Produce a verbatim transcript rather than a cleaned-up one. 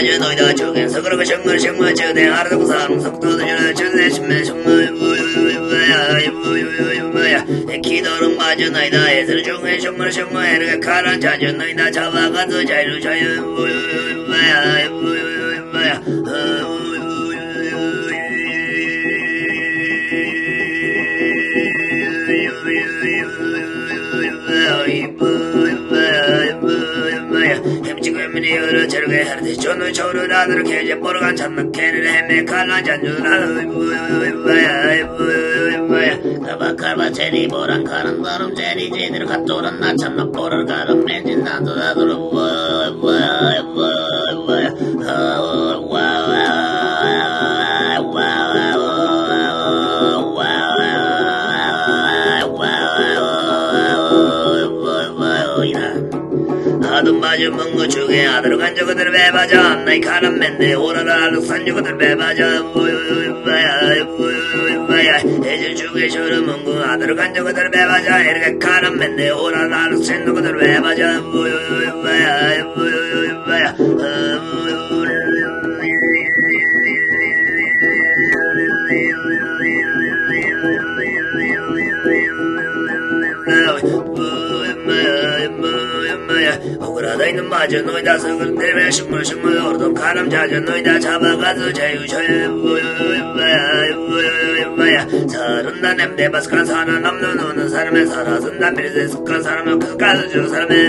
Чын ойда чүген сыгыргы шыңмыр шыңмыр чыгдың ардыг сарың сыктылы чүрө чүзешме шыңмыр. Эки дорум бажын айда эзир чүген шыңмыр шыңмыр эрге каран чажын айда чалаагазы чайру чайы. Хемчик өмүнү өрө черге херди чону чорурадыр кеже борган чаннык керир эме калган чанчуурар. Каба карба чери боран карын барым чери чедир каттууран начаннак борар карым мен чындан туда туруп. Адым бажы муңгу чүге адырган чыгыдыр бе бажа аннай карам менде оралар алыксан чыгыдыр бе бажа. Эжир чүге чөрү муңгу адырган чыгыдыр бе бажа эргек карам менде оралар алыксан чыгыдыр бе бажа. Оградайным бажын ойдасы кыртырбе шымы шымы ордук карым чажын ойда чабагазы чаю чаю. Сарындан эмде баскан сарынамнын уну сарме саразындан бирзе сыккан сарме кыскалы жыр сарме.